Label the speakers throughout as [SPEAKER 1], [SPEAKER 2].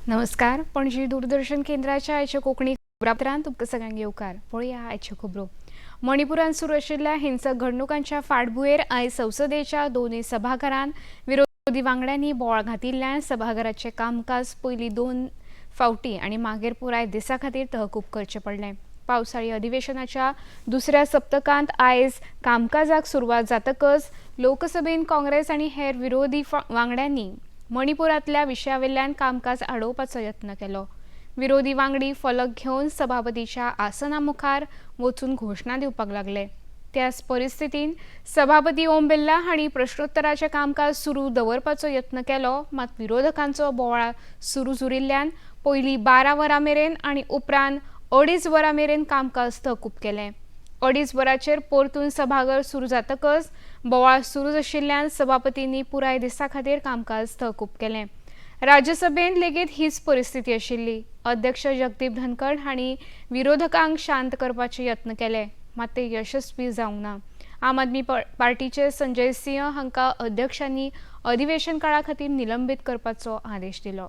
[SPEAKER 1] नमस्कार, पणजी दूरदर्शन केंद्राच्या आयच्या कोंकणी खबरापत्रांत तुमकां सगळ्यांक येवकार. पळया आयच्यो खबरो. मणिपुरांत सुरू आशिल्ल्या हिंसक घडणुकांच्या फाटभुंयेर आयज संसदेच्या दोनूय सभाघरांत विरोधी वांगड्यांनी बोवाळ घातिल्ल्यान सभाघराचें कामकाज पयलीं 2 फावटी आनी मागीर पुराय दिसा खातीर तहकूब करचें पडलें. पावसाळी अधिवेशनाच्या दुसऱ्या सप्तकांत आयज कामकाजाक सुरवात जातकच लोकसभेन काँग्रेस आनी हेर विरोधी वांगड्यांनी मणिपुरांतल्या विशयावेल्यान कामकाज आडोवपाचो यत्न केलो. विरोधी वांगडी फलक घेवन सभापतीच्या आसना मुखार वचून घोशणा दिवपाक लागले. त्याच परिस्थितीन सभापती ओम बिर्ला हांणी प्रश्नोत्तराचें कामकाज सुरू दवरपाचो यत्न केलो, मात विरोधकांचो बोवाळ सुरू उरिल्ल्यान पयलीं 12 वरां मेरेन आनी उपरांत 2.5 वरां मेरेन कामकाज तहकूब केलें. 2.5 वरांचेर परतून सभाघर सुरू जातकच बोवाळ सुरूच आशिल्ल्यान सभापतींनी पुराय दिसा खातीर कामकाज तहकूब केलें. राज्यसभेंत लेगीत हीच परिस्थिती आशिल्ली. अध्यक्ष जगदीप धनखड हांणी विरोधकांक शांत करपाचे यत्न केले, मात ते यशस्वी जावंक ना. आम आदमी पार्टीचे संजय सिंह हांकां अध्यक्षांनी अधिवेशन काळा खातीर निलंबीत करपाचो आदेश दिलो.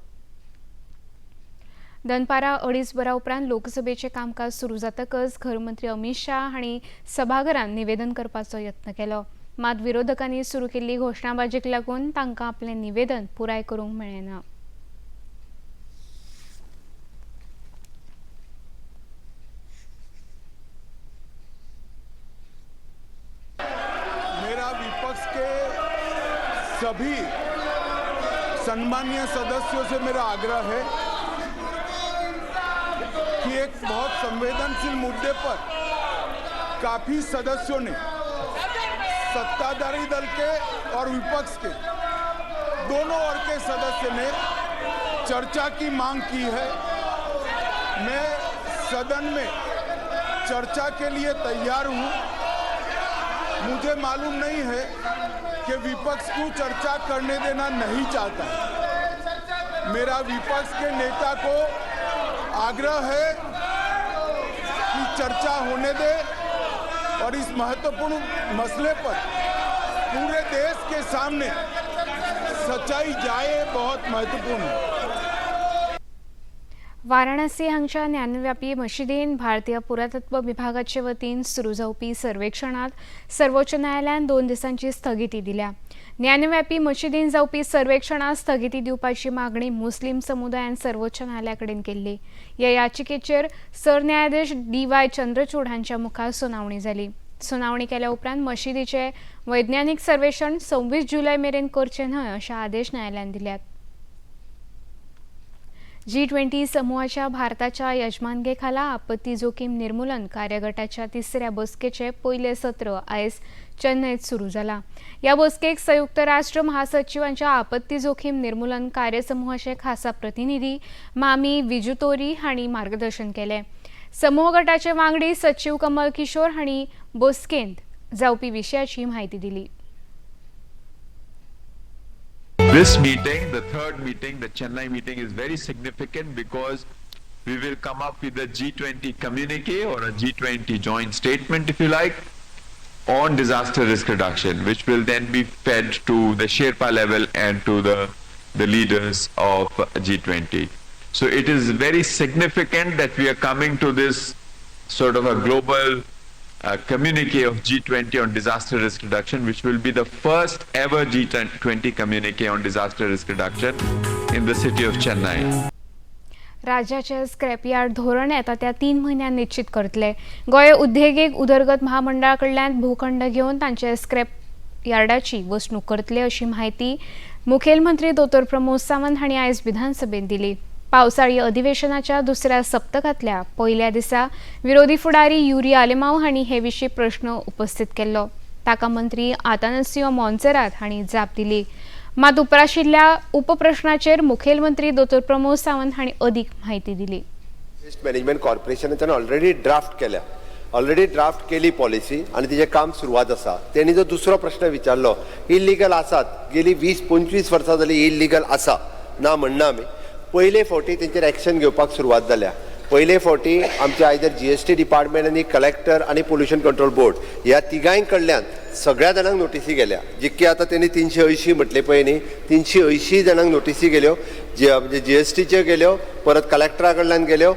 [SPEAKER 1] दनपारा 2.5 वरां उपरांत लोकसभेचें कामकाज सुरू जातकच घरमंत्री अमित शाह हांणी सभाघरांत निवेदन करपाचो यत्न केलो, मात विरोधकांनी सुरू केल्ली घोशणाबाजीक लागून तांकां आपलें निवेदन पुराय करूंक मेळ्ळें ना.
[SPEAKER 2] मेरा विपक्ष के सभी सम्माननीय सदस्यों से मेरा आग्रह है कि एक बहुत संवेदनशील मुद्दे पर काफी सदस्यों ने सत्ताधारी दल के और विपक्ष के दोनों ओर के सदस्य ने चर्चा की मांग की है। मैं सदन में चर्चा के लिए तैयार हूं। मुझे मालूम नहीं है कि विपक्ष क्यों चर्चा करने देना नहीं चाहता है। मेरा विपक्ष के नेता को आग्रह है कि चर्चा होने दे और इस महत्वपूर्ण मसले पर पूरे देश के सामने सच्चाई जाए, बहुत महत्वपूर्ण है।
[SPEAKER 1] वाराणसी हांगच्या ज्ञानव्यापी मशिदीन भारतीय पुरातत्व विभागाचे वतीन सुरू जावपी सर्वेक्षणात सर्वोच्च न्यायालयान 2 दिसांची स्थगिती दिल्या. ज्ञानव्यापी मशिदीन जावपी सर्वेक्षणात स्थगिती दिवपाची मागणी मुस्लीम समुदायान सर्वोच्च न्यायालया कडेन केल्ली. ह्या याचिकेचेर सरन्यायाधीश डी वाय चंद्रचूड हांच्या मुखार सुनावणी जाली. सुनावणी केल्या उपरांत मशिदीचें वैज्ञानीक सर्वेक्षण 26 जुलय मेरेन करचें न्हय अशे आदेश न्यायालयान दिल्यात. G20 समूहाच्या भारताच्या यजमानगे खाला आपत्ती जोखीम निर्मूलन कार्यगटाच्या तिसऱ्या बसकेचे पयलें सत्र आयज चेन्नयत सुरू जाला. ह्या बसकेक संयुक्त राष्ट्र महासचिवांच्या आपत्ती जोखीम निर्मूलन कार्यसमुहाचे खासा प्रतिनिधी मामी विजुतोरी हांणी मार्गदर्शन केलें. समूह गटाचे वांगडी सचिव कमल किशोर हांणी बसकेंत जावपी विशयाची म्हायती दिली.
[SPEAKER 3] This meeting, the third meeting, the Chennai meeting, is very significant because we will come up with a G20 communique or a G20 joint statement, if you like, on disaster risk reduction, which will then be fed to the Sherpa level and to the leaders of G20. So it is very significant that we are coming to this sort of a global communique of G20 on disaster risk reduction, which will be the first ever G20 communique on disaster risk reduction in the city of Chennai.
[SPEAKER 1] राज्याचे scrapyard धोरण येता त्या 3 म्हयन्यांत निश्चित करतले. गोंय उद्देगीक उदरगत महामंडळा कडल्यान भूखंड घेवन तांचे स्क्रॅप यार्डाची वसणूक करतले अशी म्हायती मुखेलमंत्री दोतोर प्रमोद सावंत हांणी आयज विधानसभेंत दिली. पावसाळी अधिवेशनाच्या दुसऱ्या सप्तकांतल्या पयल्या दिसा विरोधी फुडारी युरी आलेमाव हांणी हे विशीं प्रश्न उपस्थित केल्लो. ताका मंत्री आतानासियो मोन्सेरात हांणी जाप दिली. मात उपराशिल्ल्या उपप्रश्नाचेर मुखेलमंत्री दोतोर प्रमोद सावंत हांणी अदीक म्हायती दिली.
[SPEAKER 4] वेस्ट मॅनेजमेंट कॉर्पोरेशनाच्यान ऑलरेडी ड्राफ्ट केल्या, ऑलरेडी ड्राफ्ट केली पॉलिसी आनी तिचें काम सुरवात आसा. तेणी जो दुसरो प्रश्न विचारलो, इल्लिगल आसात, गेली 20-25 वर्सां जाली इल्लिगल आसा, ना म्हणना आमी. पयले फावटी तेंचेर एक्शन घेवपाक सुरवात जाल्या. पयले फावटी आमचे आयदर जीएसटी डिपार्टमेंट आनी कलेक्टर आनी पोल्युशन कंट्रोल बोर्ड ह्या तिगांय कडल्यान सगळ्या जाणांक नोटीसी गेल्या. जितके आतां तेणी 380 म्हटले पळय न्ही, 380 जाणांक नोटीसी गेल्यो. म्हणजे जीएसटीच्यो गेल्यो, परत कलेक्टरा कडल्यान गेल्यो,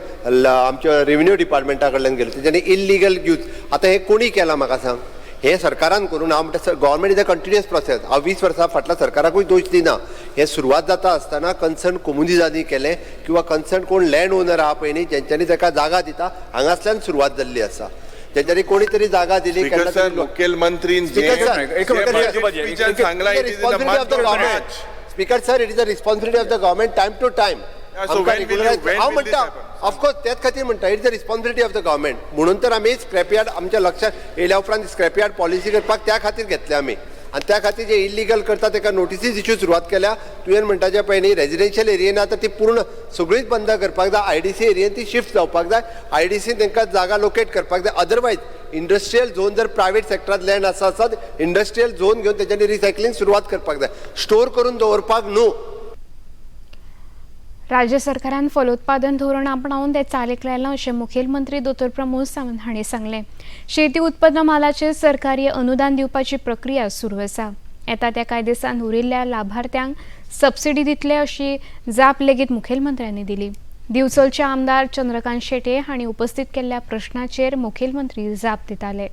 [SPEAKER 4] आमच्या रेव्हेन्यू डिपार्टमेंटा कडल्यान गेल्यो. तेंच्यांनी इल्लिगल यूज आतां हें कोणी केलां म्हाका सांग? हें सरकारान करून हांव म्हणटा, government is a continuous process. हांव 20 वर्सां फाटल्या सरकाराकूय दोश दिना. हें सुरवात जाता आसतना कन्सर्न कोमुनिदादी केलें किंवा कन्सर्न कोण लँड ओनर आहा पळय न्ही, जेंच्यांनी ताका जागा दिता, हांगासल्यान सुरवात जाल्ली आसा. तेंच्यांनी कोणी तरी जागा दिली.
[SPEAKER 5] स्पीकर सर, मुखेलमंत्रीन
[SPEAKER 4] स्पीकर सर,
[SPEAKER 5] सांगला, it is in the month of March.
[SPEAKER 4] Speaker sir, it is a responsibility of the government time to time.
[SPEAKER 5] So when will you- when
[SPEAKER 4] हांव
[SPEAKER 5] will this
[SPEAKER 4] म्हणटा,
[SPEAKER 5] happen?
[SPEAKER 4] Of course त्याच खातीर म्हणटा, it's the responsibility of the government. म्हणून तर आमी scrapyard आमच्या लक्षात येयल्या उपरांत स्क्रॅपयार्ड पॉलिसी करपाक त्या खातीर घेतले आमी. आनी त्या खातीर जे इल्लिगल करता ताका नोटिसीज इश्यू सुरवात केल्या. तुवें म्हणटा पळय न्ही, रेजिडेन्शियल एरियेन आतां ती पूर्ण सगळीच बंद करपाक जाय. आयडीसी एरियेन ती शिफ्ट जावपाक जाय. आयडीसीन तांकां जागा लोकेट करपाक जाय. अदरवायज इंडस्ट्रियल झोन जर प्रायवेट सेक्टरात लँड आसा आसत, इंडस्ट्रियल झोन घेवन तेच्यांनी रिसायकलींग सुरवात करपाक जाय, स्टोर करून दवरपाक न्हू.
[SPEAKER 1] राज्य सरकारान फलोत्पादन धोरण आपणावन ते चालीक लायलां अशें मुखेलमंत्री दोतोर प्रमोद सावंत हांणी सांगलें. शेती उत्पन्न म्हालाचेर सरकारी अनुदान दिवपाची प्रक्रिया सुरू आसा. येता त्या कांय दिसांत उरिल्ल्या लाभार्थ्यांक सबसिडी दितले अशी जाप लेगीत मुखेलमंत्र्यांनी दिली. दिवचलचे आमदार चंद्रकांत शेट्ये हांणी उपस्थित केल्ल्या प्रश्नाचेर मुखेलमंत्री जाप दिताले.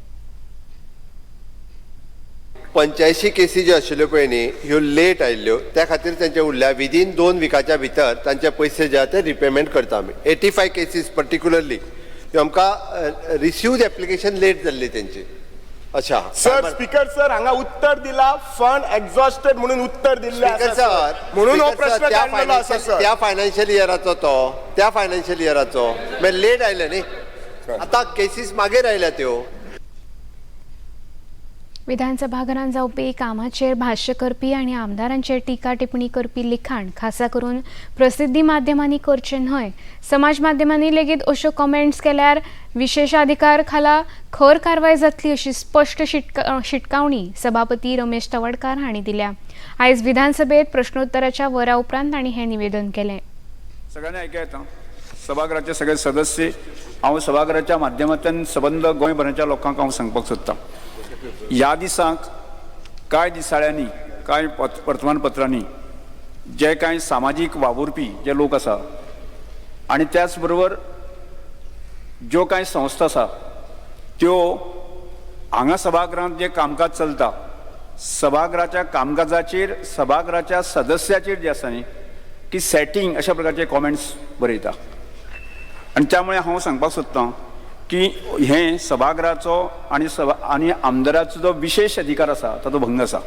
[SPEAKER 4] 85 केसी ज्यो आशिल्ल्यो पळय न्ही, ह्यो लेट आयिल्ल्यो, त्या खातीर तांचे उरल्या. विदीन 2 विकाच्या भितर तांचे पयशे जे आहा ते रिपेमेंट करता आमी. 85 केसीस पर्टिक्युलरली ह्यो आमकां रिसिव्ड एप्लिकेशन लेट जाल्ली तेंची. अच्छा.
[SPEAKER 6] सर, स्पीकर सर, हांगा उत्तर दिला, फंड एक्झॉस्टेड म्हणून उत्तर दिल्लें
[SPEAKER 4] स्पीकर
[SPEAKER 6] आसा
[SPEAKER 4] सर,
[SPEAKER 6] सर. म्हणून हो
[SPEAKER 4] स्पीकर सर,
[SPEAKER 6] प्रश्न
[SPEAKER 4] त्या
[SPEAKER 6] काडलेलो आसा
[SPEAKER 4] फायनान्शियल
[SPEAKER 6] सर.
[SPEAKER 4] त्या फायनान्शियल इयराचो तो, त्या फायनान्शियल इयराचो मागीर लेट आयले न्ही, आतां केसीस मागीर आयल्या त्यो.
[SPEAKER 1] विधानसभाघरांत जावपी कामाचेर भाश्य करपी आनी आमदारांचेर टिका टिप्पणी करपी लिखाण खासा करून प्रसिद्धी माध्यमांनी करचें न्हय. समाज माध्यमांनी लेगीत अश्यो कमेंट्स केल्यार विशेषाधिकार खाला खर कारवाय जातली अशी स्पश्ट शिटकावणी सभापती रमेश तवडकार हांणी दिल्या. आयज विधानसभेत प्रश्नोत्तराच्या वरा उपरांत तांणी हें निवेदन केलें.
[SPEAKER 7] सगळ्यांनी ऐकूया येता. सभाघराचे सगळे सदस्य, हांव सभाघराच्या माध्यमांतल्यान सबंद गोंयभराच्या लोकांक हांव सांगपाक सोदतां, ह्या दिसांक कांय दिसाळ्यांनी, कांय वर्तमानपत्रांनी जे कांय सामाजीक वावुरपी जे लोक आसा आनी त्याच बरोबर ज्यो कांय संस्था आसा त्यो हांगा सभाघरांत जें कामकाज चलता, सभाघराच्या कामकाजाचेर, सभाघराच्या सदस्याचेर जे आसा न्ही की सॅटींग अशा प्रकारचे कॉमेंट्स बरयता. आनी त्यामुळे हांव सांगपाक सोदतां की हें सभाघराचो आनी आनी आमदाराचो जो विशेश अधिकार आसा ताचो भंग आसा.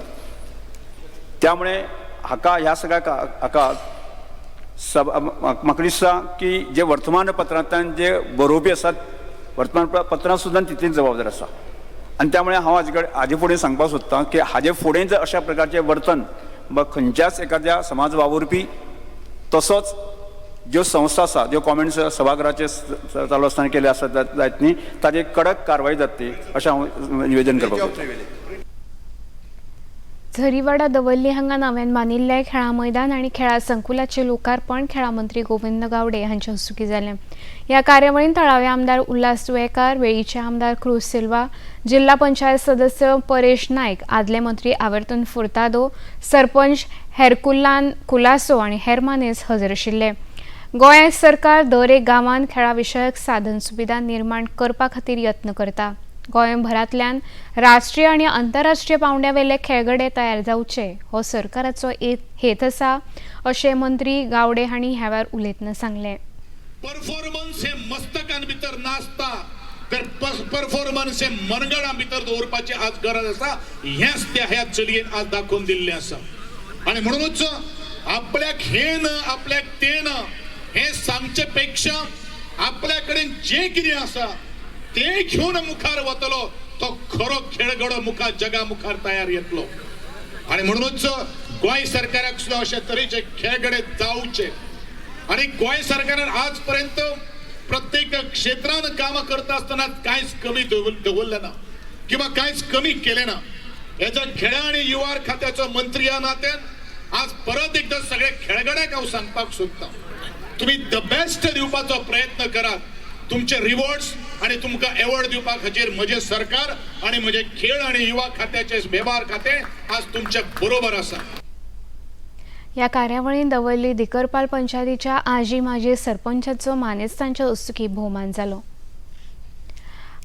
[SPEAKER 7] त्यामुळे हाका ह्या सगळ्या हाका म्हाका दिसता की जे वर्तमानपत्रांतल्यान जे बरोवपी आसात, वर्तमानपत्रां सुद्दां तितलीच जबाबदार आसा. आनी त्यामुळे हांव हाजे कडेन हाजे फुडें सांगपाक सोदतां की हाजे फुडें जर अशा प्रकारचें वर्तन खंयच्याच एखाद्या समाज वावुरपी तसोच ज्यो संस्था आसा, ज्यो कॉमेंट्स सभाघराचे चालू आसतना केले आसा जायत न्ही, ताजेर कडक कारवाय जातली अशें हांव निवेदन करपाक सोदतां.
[SPEAKER 1] झरीवाडा दवर्ली हांगा नव्यान बांदिल्लें खेळां मैदान आनी खेळां संकुलाचें लोकार्पण खेळां मंत्री गोविंद गावडे हांचे हस्तुकीं जालें. ह्या कार्यावळींत थळावे आमदार उल्हास तुयेंकार, वेळीचे आमदार क्रूज सिल्वा, जिल्हा पंचायत सदस्य परेश नायक, आदले मंत्री आवर्तन फुर्तादो, सरपंच हेरकुलान कुलासो आनी हेर मानेस हजर आशिल्ले. गोंय सरकार दर एक गांवांत खेळां विशयक साधन सुविधा निर्माण करपा खातीर यत्न करता. गोंयभरांतल्यान राष्ट्रीय आनी आंतरराष्ट्रीय पांवड्या वेले खेळगडे तयार जावचे हो सरकाराचो हेत आसा अशें मंत्री गावडे हांणी ह्या वेळार उलयतना सांगलें.
[SPEAKER 8] परफॉर्मन्स हे मस्तकान भितर नासता तर परफॉर्मन्स हे मनगणां भितर दवरपाची आज गरज आसा. हेंच त्या ह्या चलयेन आज दाखोवन दिल्लें आसा. आनी म्हणूनच आपल्याक हें ना आपल्याक तें ना हें सांगचे पेक्षा आपल्या कडेन जें कितें आसा तें घेवन मुखार वतलो तो खरो खेळगडो मुखार जगा मुखार तयार येतलो. आनी म्हणूनच गोंय सरकाराक सुद्दां अशे तरेचे खेळगडे जावचे. आनी गोंय सरकारान आज पर्यंत प्रत्येक क्षेत्रान कामां करता आसतना कांयच कमी दवरलें ना किंवा कांयच कमी केलें ना. हेच्या खेळां आनी युवा खात्याचो मंत्री ह्या नात्यान आज परत एकदां सगळे खेळगड्यांक हांव सांगपाक सोदतां, तुमी the best दिवपाचो प्रयत्न करात. तुमचे रिवॉर्ड्स आनी तुमकां एवॉर्ड दिवपा खातीर म्हजें सरकार आनी म्हजें खेळ आनी युवा खात्याचे वेव्हार खातें आज तुमचे बरोबर आसा.
[SPEAKER 1] ह्या कार्यावळींत दवर्ली दिकरपाल पंचायतीच्या आजी माजी सरपंचाचो मानेस्तांच्या हस्तुकीं भोवमान जालो.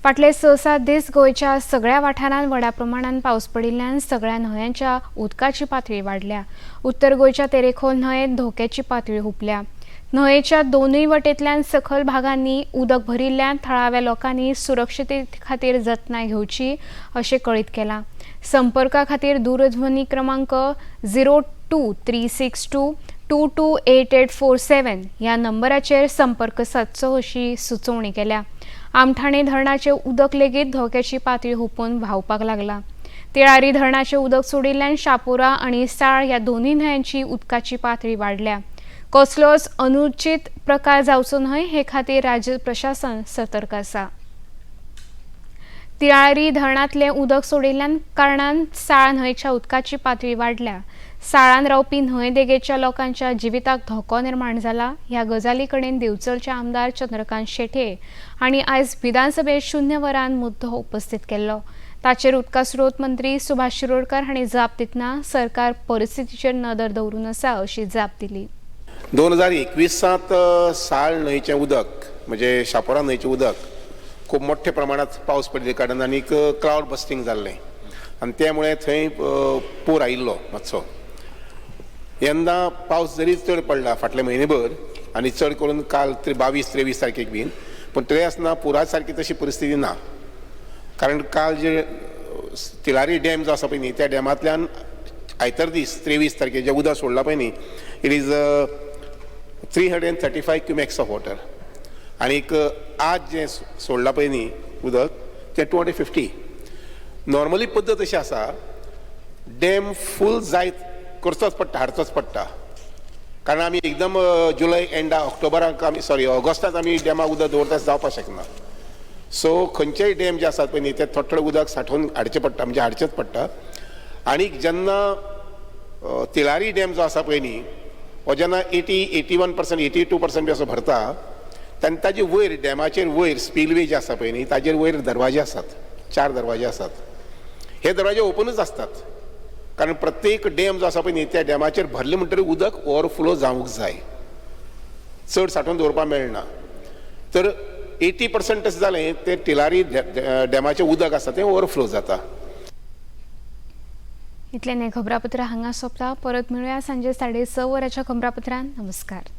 [SPEAKER 1] फाटले 6-7 दीस गोंयच्या सगळ्या वाठारांत व्हडा प्रमाणात पावस पडिल्ल्यान सगळ्या न्हंयांच्या उदकाची पातळी वाडल्या. उत्तर गोंयच्या तेरेखोल न्हंयेत धोक्याची पातळी हुपल्या. न्हंयेच्या दोनूय वटेंतल्यान सखल भागांनी उदक भरिल्ल्यान थळाव्या लोकांनी सुरक्षिते खातीर जतनाय घेवची अशें कळीत केलां. संपर्का खातीर दूरध्वनी क्रमांक 02362 228847 ह्या नंबराचेर संपर्क सादचो अशी सुचोवणी केल्या. आमठाणे धरणाचें उदक लेगीत धोक्याची पातळी हुपून व्हांवपाक लागला. तिळारी धरणाचें उदक सोडिल्ल्यान शापोरा आनी साळ ह्या दोनूय न्हंयांची उदकाची पातळी वाडल्या. कसलोच अनुचित प्रकार जावचो न्हय हे खातीर राज्य प्रशासन सतर्क आसा. तिळारी धरणांतलें उदक सोडिल्ल्यान कारणान साळ न्हंयच्या उदकाची पातळी वाडल्या. साळान रावपी न्हंय देगेच्या लोकांच्या जिविताक धोको निर्माण जाला. ह्या गजाली कडेन दिवचलचे आमदार चंद्रकांत शेट्ये हांणी आयज विधानसभेत शून्य वरान मुद्दो उपस्थीत केल्लो. ताचेर उदका स्रोत मंत्री सुभाष शिरोडकर हांणी जाप दितना सरकार परिस्थितीचेर नदर दवरून आसा अशी जाप दिली.
[SPEAKER 9] 2021सांत साळ न्हंयचें उदक म्हणजे शापोरा न्हंयचें उदक खूब मोठ्या प्रमाणांत पावस पडिल्ल्या कारणान आनीक क्लावड बस्टिंग जाल्लें आनी त्यामुळे थंय पूर आयिल्लो मातसो. यंदा पावस जरी चड पडला फाटले म्हयनेभर आनी चड करून काल 22-23 तारखेक बीन, पूण तरी आसतना पुरा सारकी तशी परिस्थिती ना. कारण काल जे तिलारी डॅम जो आसा पळय न्ही, त्या डॅमांतल्यान आयतार दीस 23 तारखेक जें उदक सोडलां पळय न्ही, it is 335 cumecs of water. आनीक आज जें सोडलां पळय न्ही उदक तें 250. नॉर्मली पद्दत अशी आसा, डॅम फूल जायत करचोच पडटा, हाडचोच पडटा. कारण आमी एकदम जुलय एंडा ऑक्टोबराक आमी सॉरी ऑगस्टांत आमी डॅमाक उदक दवरता जावपाक शकना. सो खंयचेय डॅम जे आसात पळय न्ही ते थोडे थोडे उदक साठोवन हाडचें पडटा, म्हणजे हाडचेंच पडटा. आनीक जेन्ना तिळारी डॅम जो आसा पळय न्ही, हो जेन्ना 80, 81%, 82% बी असो भरता तेन्ना ताजे वयर डॅमाचेर वयर स्पिलवे जे आसा पळय न्ही, ताजेर वयर दरवाजे आसात, 4 दरवाजे आसात. हे दरवाजे ओपनूच आसतात, कारण प्रत्येक डॅम जो आसा पळय न्ही त्या डॅमाचेर भरले म्हणटरीर उदक ओवरफ्लो जावंक जाय, चड साठोवन दवरपाक मेळना. तर 80% तशें जालें तें तिलारी डॅमाचें उदक आसा तें ओवरफ्लो जाता.
[SPEAKER 1] इतलें हें खबरापत्र हांगा सोंपता. परत मेळुया सांजे 6:30 वरांच्या खबरापत्रान. नमस्कार.